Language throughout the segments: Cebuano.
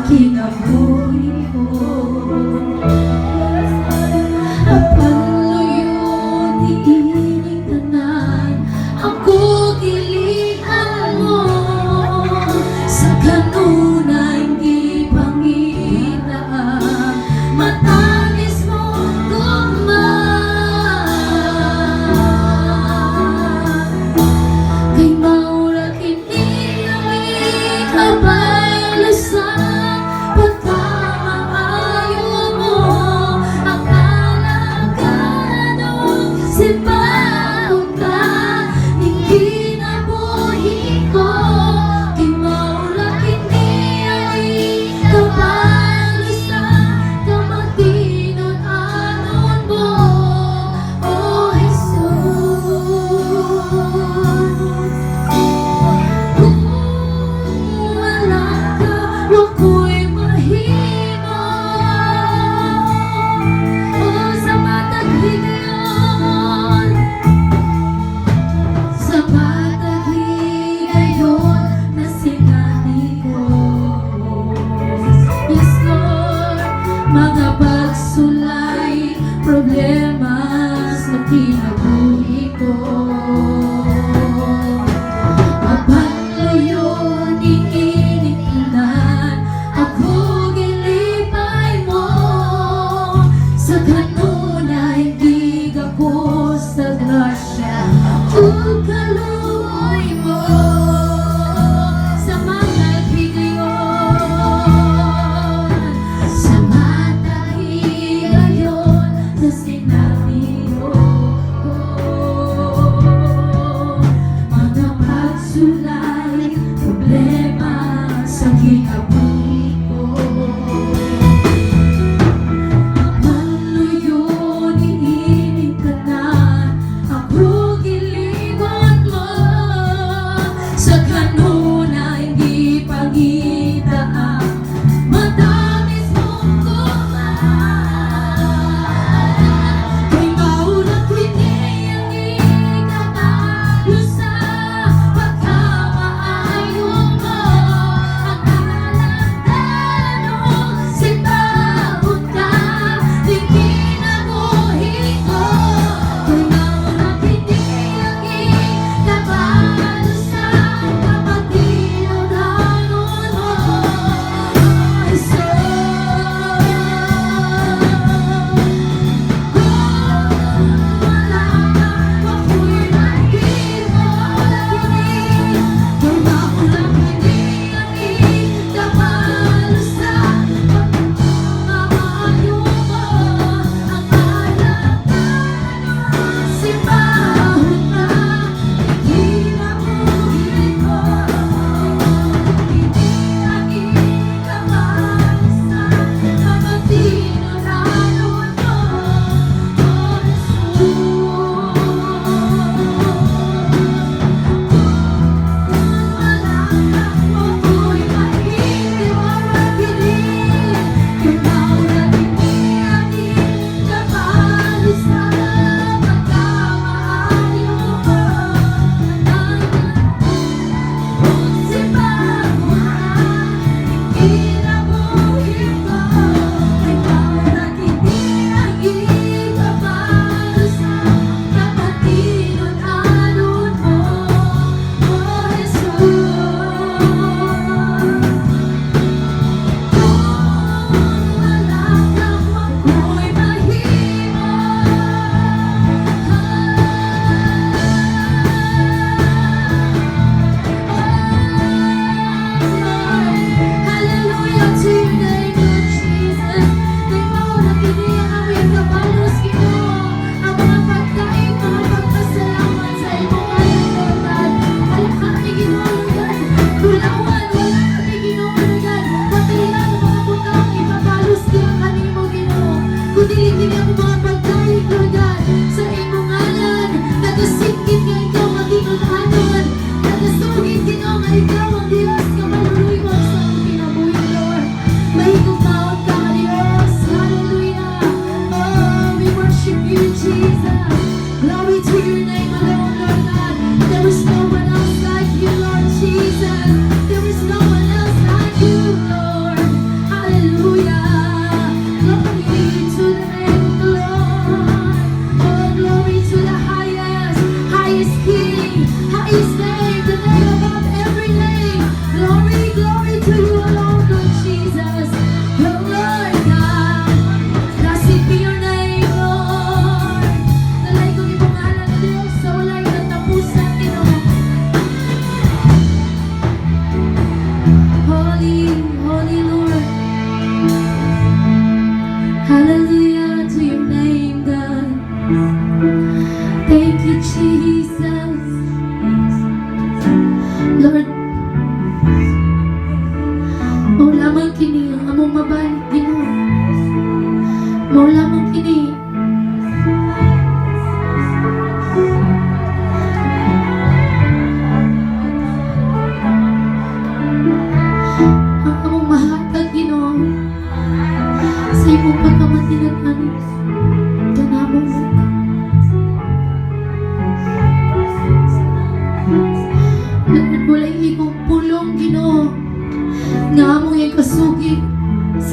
kinabuhi ko. Apan luyo niining tanan, ako gilian mo. Sa kanunay gipangita ang matamis mong gugma. Kay mao ra kini ang ikabaylusan, pagkamaayo.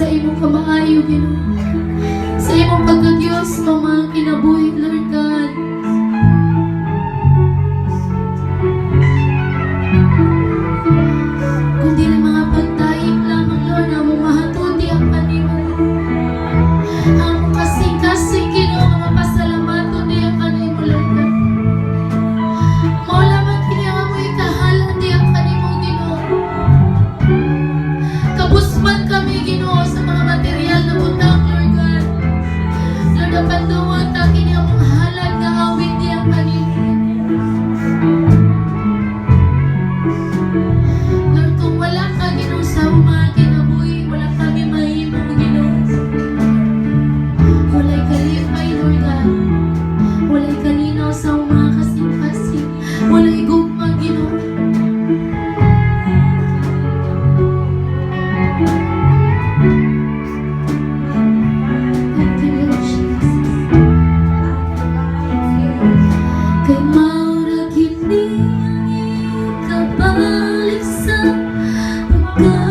sa imong kamaayo, Ginoo. Sa imong pagka-Diyos sa mga kinabuhi, Lord God. Kundi ng mga pagtayik lamang, Lord, na among mahatod diha kanimo. Ang kasing-kasing, Ginoo, nga mapasalamaton diha kanimo, Lord God. Mao lamang kini ang among ikahalan diha kanimo, Ginoo. Kabus man kami, Ginoo, sa mga material na butang, Lord God. Lord, apan duwata kini among halad nga awit diha kanimo. Lord, kung wala ka, Ginoo, sa among mga kinabuhi, wala kami mahimo, Ginoo. Walay kalipay, Lord God. Walay kalinaw sa among mga kasing-kasing. Walay gugma, Ginoo. Thank you, Lord Jesus. Kay mao ra kini ang ikabalik sa pagkabuhi.